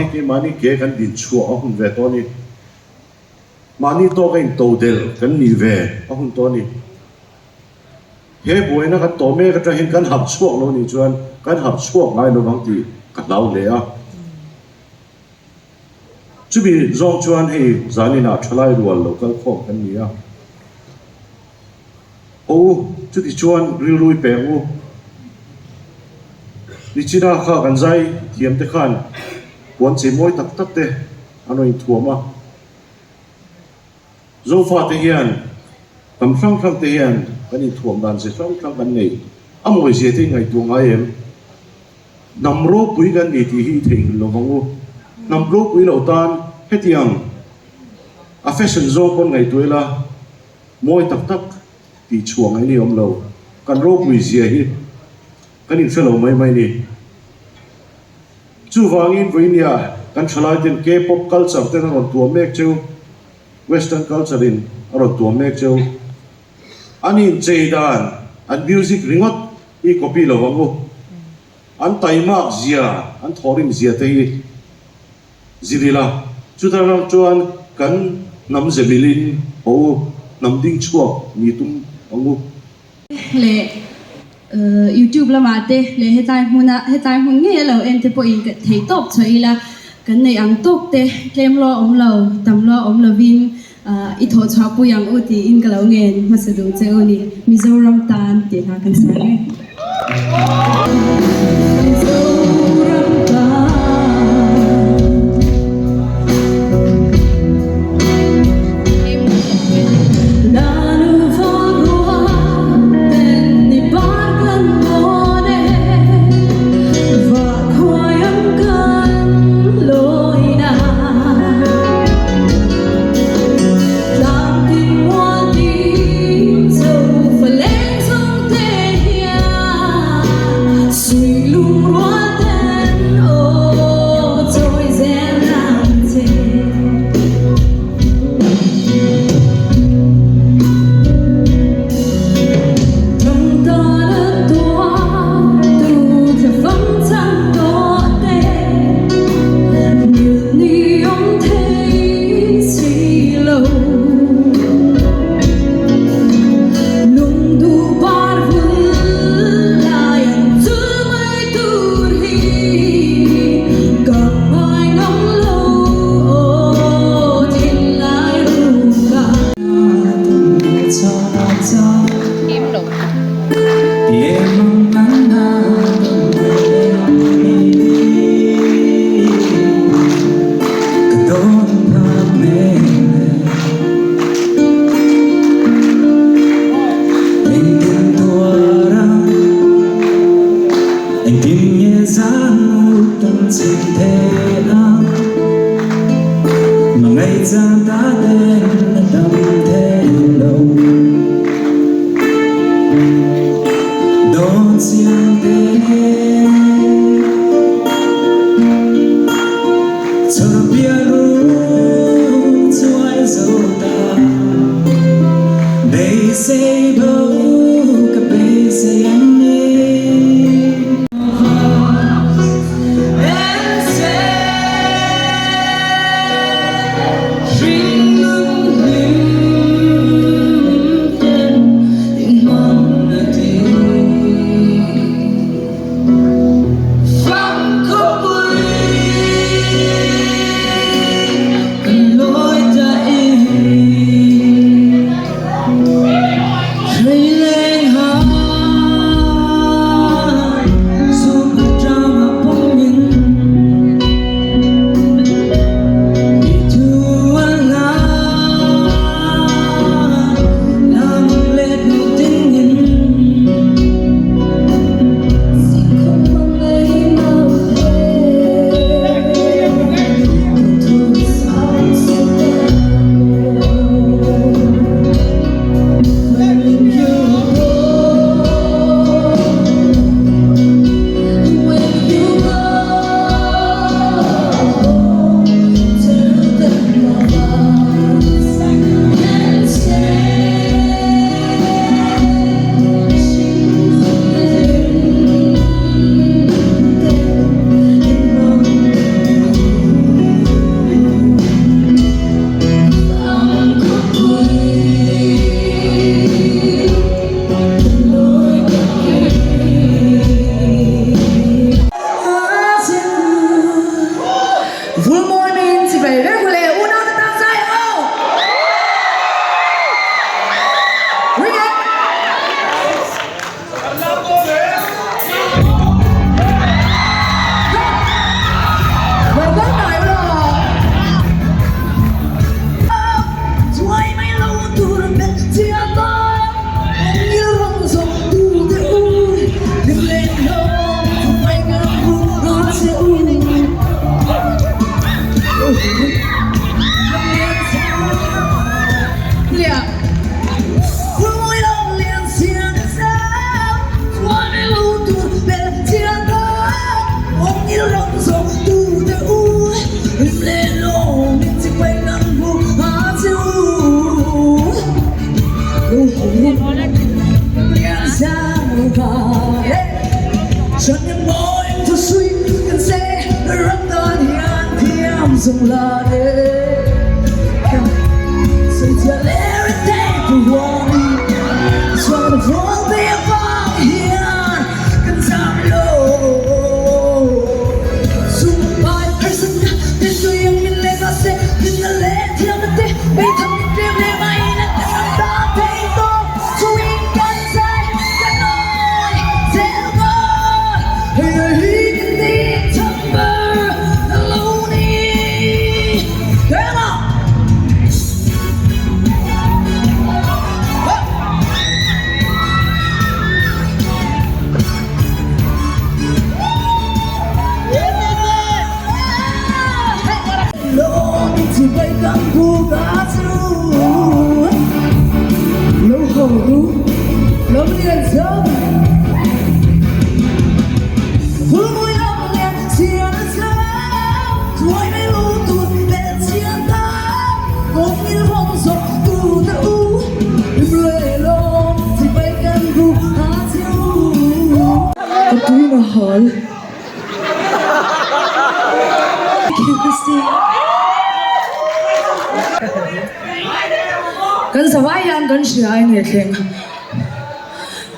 Zofate hi keimahni ke kan din chhuah a hun ve tawh a ni. Mahni tawka intodelh kan nih ve a hun tawh a ni. He buaina kan tawh mek atang hian kan harh chhuak lo nih chuan kan harh chhuak ngai lo vang tih ka hlau hle a. Chumi zawng chuan hei zaninah thalai rual lo kal khawm kan ni a. Haw u, chuti chuan rilru i peng u. Nichina kha kan zai thiam te khan puan chei mawi tak tak te an rawn inthuam a. Zofate hian hnam hrang hrang te hian kan inthuam dan ze hrang hrang kan nei. A mawizia te i ngaihtuah ngai em? Hnam ropui kan ni tih hi i theihnghilh lo vang u. Hnam ropui lo tan hetiang a fashion zawng pawn ngaihtuah ila mawi tak tak tih chhuah ngaih ni awm lo. Kan ropui zia hi kan inhre lo mai mai ni. Chuvangin vawinia kan thalaiten K-pop culture ten a rawn tuam mek cheu, Western culture in a rawn tuam mek cheu. An inchei dan, an music ringawt hi copy lo vang u. An taimak zia, an thawhrim zia te hi zir ila. Chuta ram chuan kan hnam ze milin haw u, hnam ding chhuak ni tum ang u. Leh YouTube lamah te leh hetlai hmuna hetlai hmun ngei a lo en te pawhin ka theih tawp chhuah ila kan neih ang tawk te tlem lua awm lo tam lua awm lovin i thawh chhuah pui ang u tiin ka lo ngen hmasa duh che u ni Mizoram tan tih hla kan sawi e. Mizoram tan. Kan zavai hian kan hria a enge thleng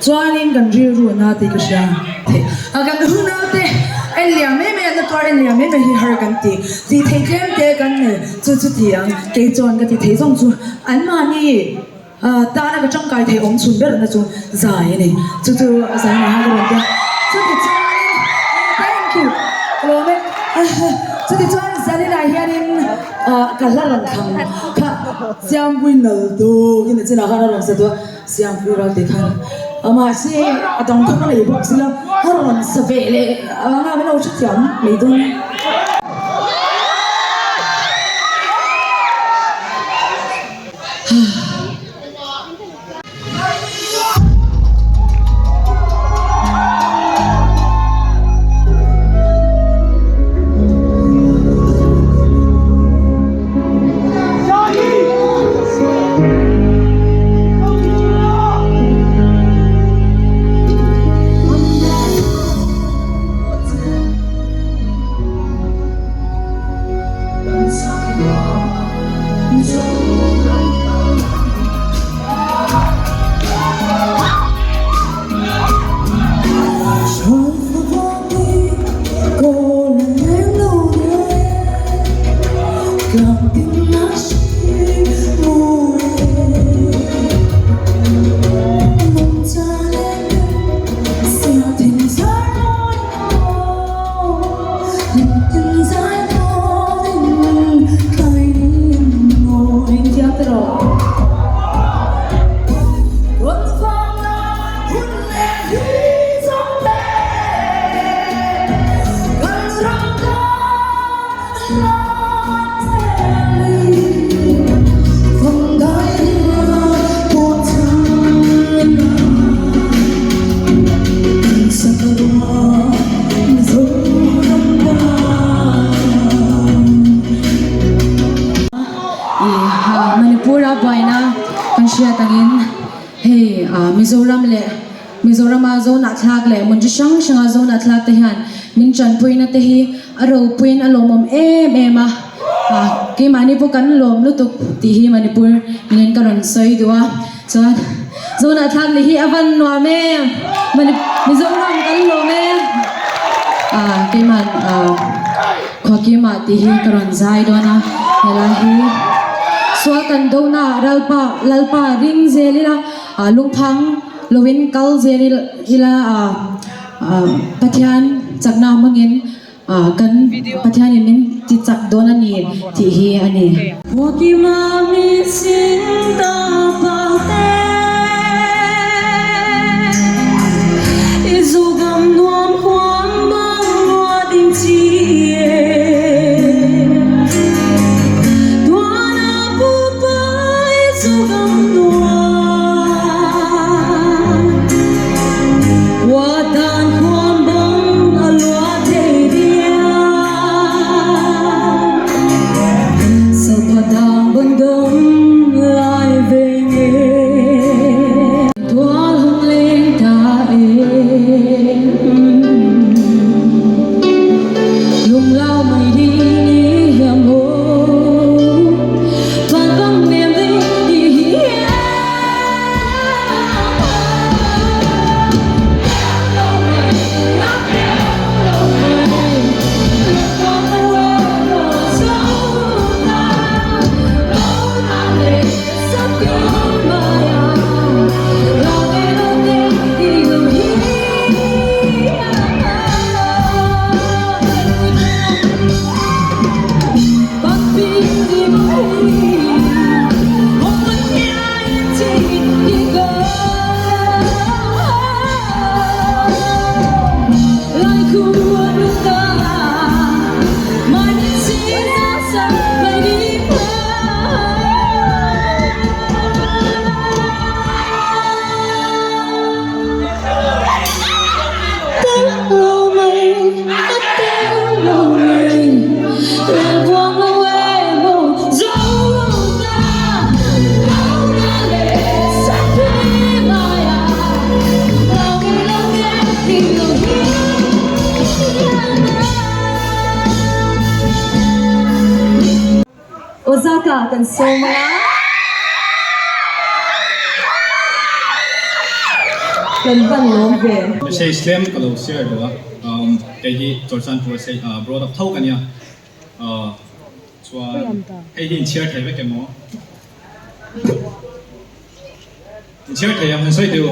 chuanin kan rilru a na tih ka hria a kan hunau te en liam em em na tuar en liam em em hi har kan ti tih theih tlem te kan nei chu chu ti ang kei chuan ka ti thei zawng chu an mahni tana ka tangkai thei awm chhun ber na chu zai a ni chu chu zai nei han ka rawn tia chuti chuanin thank you ka lawm e chuti chuan zaninah hianin ka hla rawn thlang kha Siampui nal dawk in a chinah khan a rawn sa duh a Siampui ral tih khan mahse a dang kha ka nei bawk si lo a rawn sa ve leh anga min lo hrethiam mai dawn. Manipur-a buaina kan hriat angin hei Mizoram leh Mizorama Zonahthlak leh hmun chi hrang hranga Zonahthlak te hian min tanpuina te hi a ropuiin a lawmawm em em a, keimahni pawh kan lawm lutuk tih hi Manipur nen ka rawn sawi duh a, chuan Zonahthlak ni hi a van nuam em, Mizoram kan lawm e, keiman Khuakima tih hi ka rawn zai dawn a, helai hi sual kan dona Lalpa Lalpa ring zel ila lungphang Loin kal zel ila Pathian chakna hmangin kan Pathianin min ti chak dawn a ni tih hi a ni. Ozaka kan sawm a. Kan van lawm ve. Message tlem ka lo share duh a, kei hi Chawrchanpur sei brought up tho ka nia, chuan hei hi inchhiar thei vek em aw? Inchhiar thei ang han sawi teh u.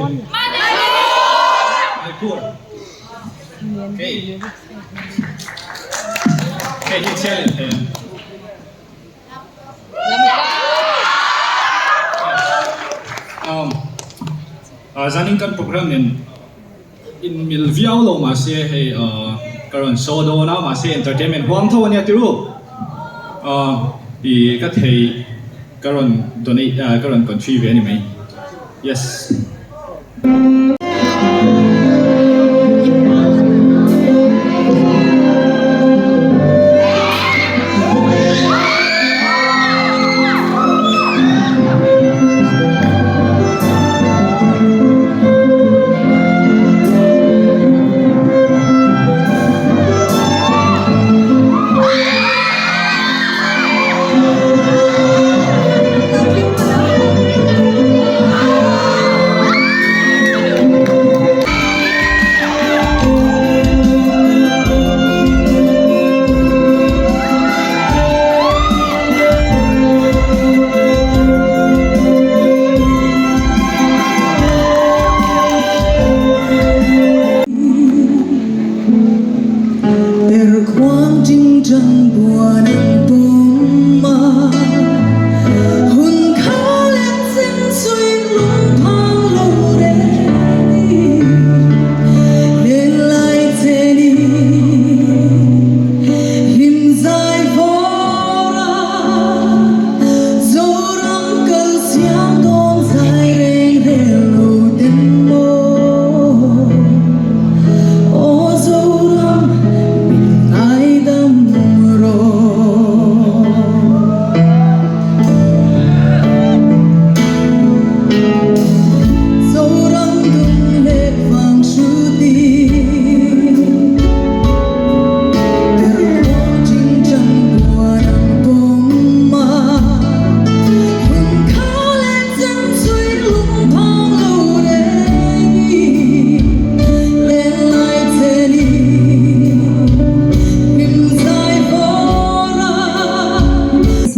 Manipur. Hei hei hi inchhiar leh thei ang. Zanin kan program nen in mil viau lo mahse hei ka rawn show dawn a mahse entertainment huang tho ania tiru ih ka thei ka rawn donate ka rawn country ve ani mai yes.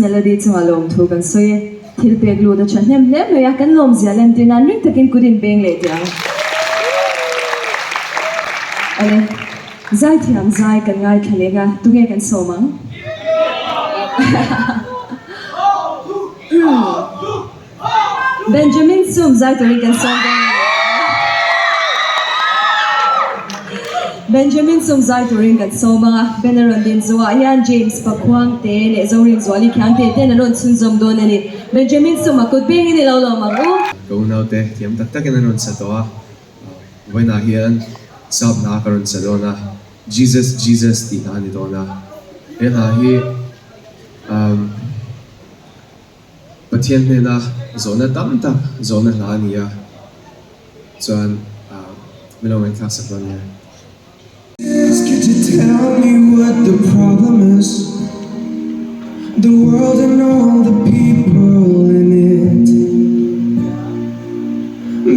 Melody chungah lawmthu kan sawi e. Thil pek lut a thahnem hle mai a, kan lawmzia lentir nan ring takin kut inbeng leh teh ang. Awle, zaithiam zai kan ngaithla leng a, tunge kan sawm ang? Benjamin Sum zai turin kan sawm dawn a ni. Benjamin Sum zai turin kan sawm ang a, Ben a rawn din zawhah hian James Pakhuang te leh Zorin Zuali Khiang te ten an rawn chhunzawm dawn a ni. Benjamin Sum a kut bengin i lo lawm ang u. Ka unaute thiam tak takin an rawn sa tawh a, vawiinah hian sap hla ka rawn sa dawn a, Jesus Jesus tih hla a ni dawn a, he hla hi umm Pathian hnena zawhna tam tak zawhna hla a ni a, chuan min lo ngaihthlak sak dawn nia. Could you tell me what the problem is? The world and all the people in it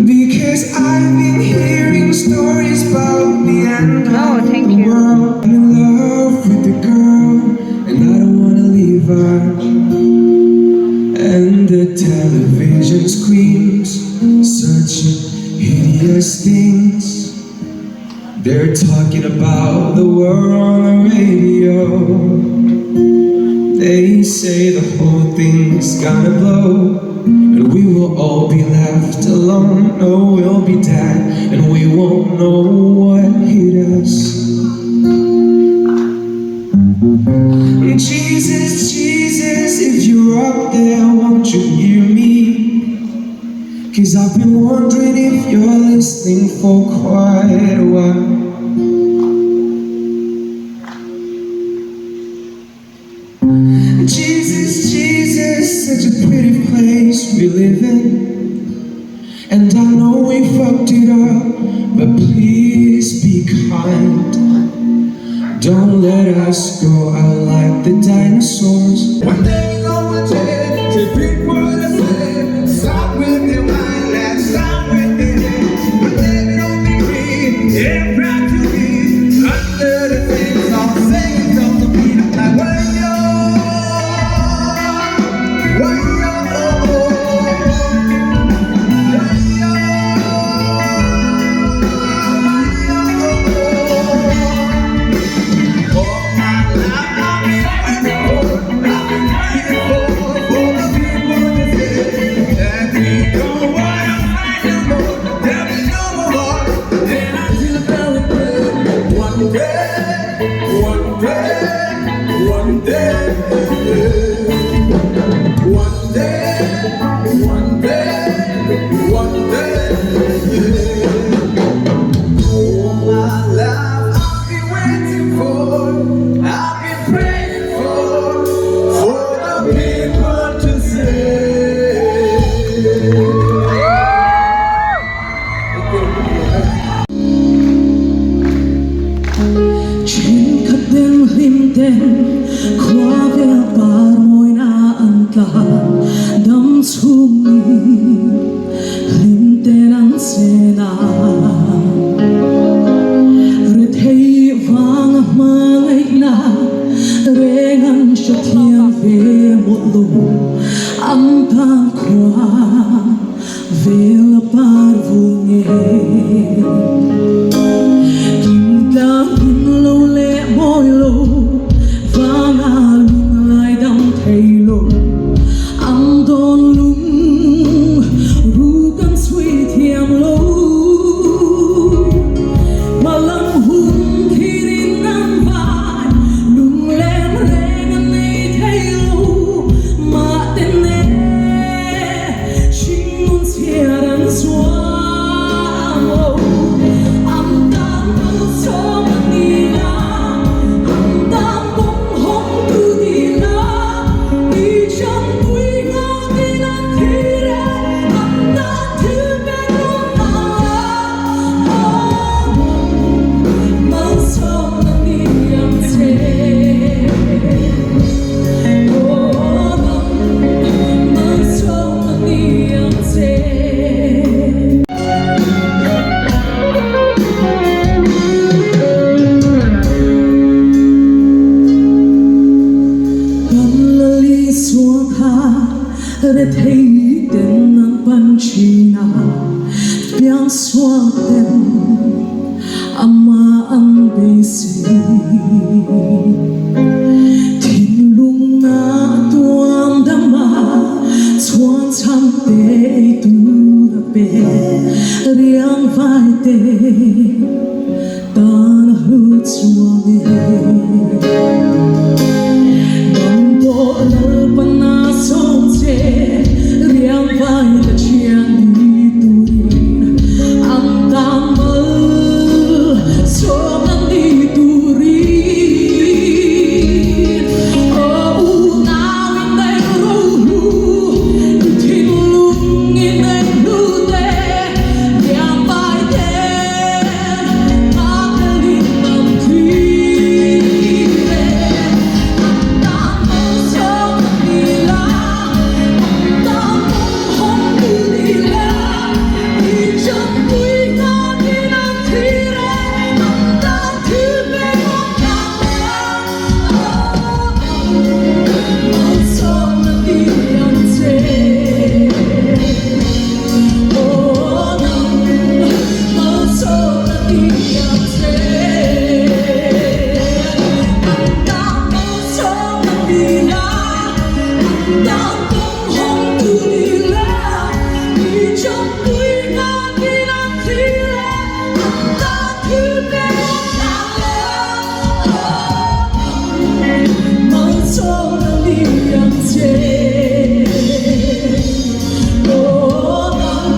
Because I've been hearing stories about the end of the world I'm in love with the girl and I don't wanna leave her And the television screams such hideous things They're talking about the war on the radio They say the whole thing's gonna blow And we will all be left alone No, we'll be dead And we won't know what hit us Jesus, Jesus, if you're up there, won't you hear me? Cause I've been wondering if you're listening for quite a while Jesus, Jesus, such a pretty place we live in And I know we fucked it up, but please be kind Don't let us go out like the dinosaurs One day Thenkhat deuh hlim ten khua vel par mawina an tla dam chhung ni hlim ten an chen a. Rethei vanga hmangaihna reng an hre thiam ve mawlh lo an tan khua vel a par vul nge. Kim tlang him lo leh mawi lo vanga lunglai dam thei lo an dawn lung ru kan chhui thiam lo. Hmalam hun thirin an vai lunglem reng an nei thei lo mahte ne hringnun chhiar an chuang lo. An tan malsawm a ni la, an tan kawng hawng tu ni la, i chanpui nghak in an thi reng, an tan thil pek rawn hmang la, aw malsawm a ni ang che. Aw nang malsawm a ni ang che. Kan la Isua kha rethei ten an pan thin a, piangsual ten amah an beisei. Thinlung a tuam dam a, chhuan chhan te ei tur a pe, riang vai te tan a hlu chuang e. Dam pawh Lalpan a sawm che, riang vai ta thian ni turin an tan mal sawm an ni turin. Aw unau in nei ro hlu, i thinlung in nei hlu te, riang vai ten ngakhelin an thlir e. An tan mal sawm an ni la, an tan kawng hawng tu ni la, i chanpui nghakin an thlir e. An tan thil pek awm tak la, aw malsawm na ni ang che. Aw nang malsawm na ni ang che. An tan malsawm na ni la, an tan kawng hawng tu ni la, i chanpui nghakin an thlir e. An tan thil pek awm tak la, aw malsawm na ni ang che. Aw nang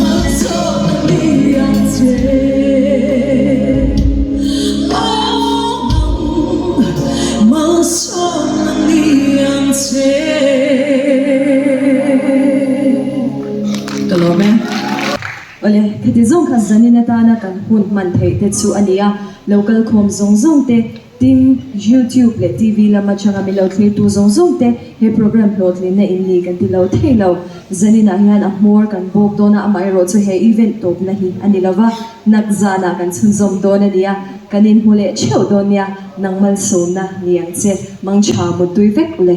malsawm na ni ang che. Aw nang malsawm na ni ang che. Ka lawm e. Awle, khati zawng kha zanin atana kan hun hman theih te chu a ni a, lo kal khawm zawng zawng te. Tin, YouTube leh TV lam atanga min lo thlirtu zawng zawng te he program hlawhtlinna in ni kan ti lo thei lo. Zaninah hian a hmawr kan bawk dawn a, amaherawhchu he event tawpna hi a ni lo va, nak zanah kan chhunzawm dawn a nia, kan inhmu leh theuh dawn nia, nang malsawmna ni ang che, mangtha muttui vek ule.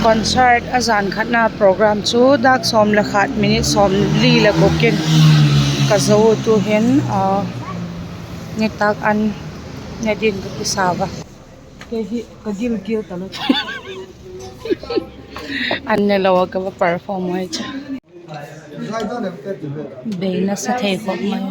Concert a zan khatna program chu dak sawm la khat minute sawm li la bawkin ka zo tu hian ahh nge tak an nge din ka ti sa va an ni lo a ka va perform mai che bei nasa thei khawp mai.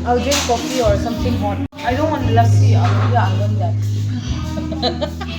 I'll drink coffee or something hot. I don't want lassi. Yeah, I want that.